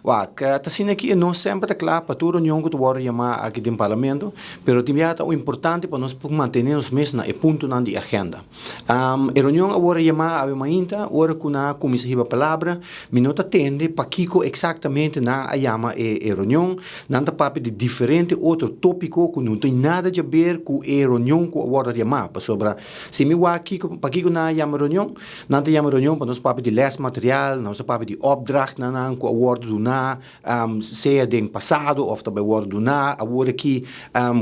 Wak, ta asina ki nos semper ta kla pa tur reunion ku ta wòrdu yamá aki den Parlamento, pero tin biaha ta importante pa nos por mantené nos mes na e puntonan di agenda. E reunion a wòrdu yamá awe mainta, ora ku nan a kuminsá hiba palabra, mi no ta tende pakiko eksaktamente nan a yama e reunion. Nan ta papia di diferente otro tópiko ku no tin nada djaber ku e reunion ku a wòrdu yamá, pasobra si mi wak kiko pakiko nan a yama reunion, Nan ta yama reunion pa nos papia di lesmaterial, nos ta papia di opdrachtnan ku a wòrdu duná, sea den pasado òf ta bai wòrdu duná awor aki,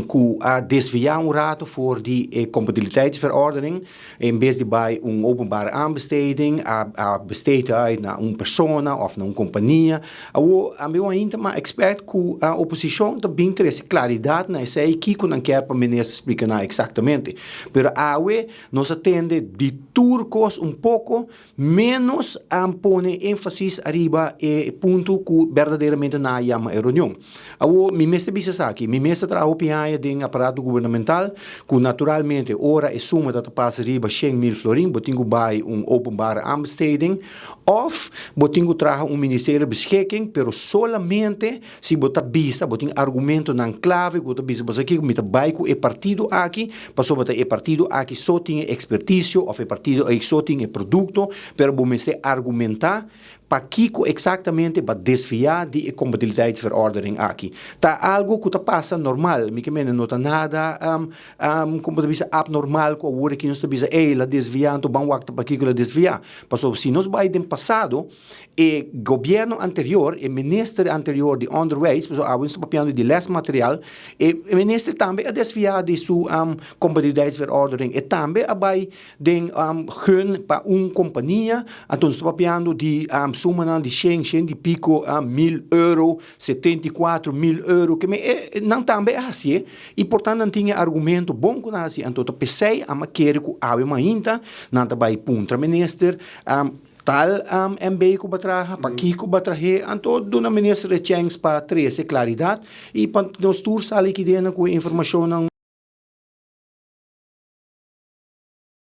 ku a desviá un rato for di e compatibiliteitsverordening. En bes di bai un openbare aanbesteding, a besteed uit na un persona òf na un kompania. Awor, ami ainda mas expect ku oposishon ta bin trese klaridat na esei, kiko nan kier pa minister splika nan eksaktamente. Pero awe Nos a tende di tur kos un poko, ménos a pone énfasis ariba e punto ku berdaderamente nan a yama e reunion. Awor, mi mester bisa esaki, mi mes ta traha hopi aña den aparato gubernamental, ku naturalmente ora e suma ta ta pasa riba 100.000 florin, bo tin ku bai un openbare aanbesteding, òf bo tin ku traha un ministerie beschikking, pero solamente Si bo ta bisa, bo tin argumentonan clave cu bo ta bisa, bo sa kico, mi ta bay cu e partido aki, pasobra ta e partido aki so tin e experticio of e partido aki so tin e producto, pero bo mester argumenta pakico exactamente bo a desvia di e compatibiliteitsverordening aki. Ta algo cu ta pasa normal, mi ke mende no ta nada, como bo ta bisa, abnormal cu awor aki nos ta bisa, ey, el a desvia, anto ban wak ta pakico el a desvia. Pasobra si nos bay den pasado, E gobierno anterior, e minister anterior di onderwijs, pasobra awe nos ta papiando di lesmaterial, e minister tambe a desvia di su compatibiliteitsverordening, e tambe a bai den gun pa un compania, anto nos ta papiando di sumanan di shen, shen di pico mil euro, 74.000 euro, ke men e nan tambe a hacié, y por tanto nan tin e argumento bon cu nan a haci, anto ta pesey a kere cu awe mainta nan ta bai puntra minister. Tal MB ku bo traha, pakiko bo trah'é, anto duna minister e chèns pa trese klaridat i pa nos tur sali aki dena ku e informashonnan.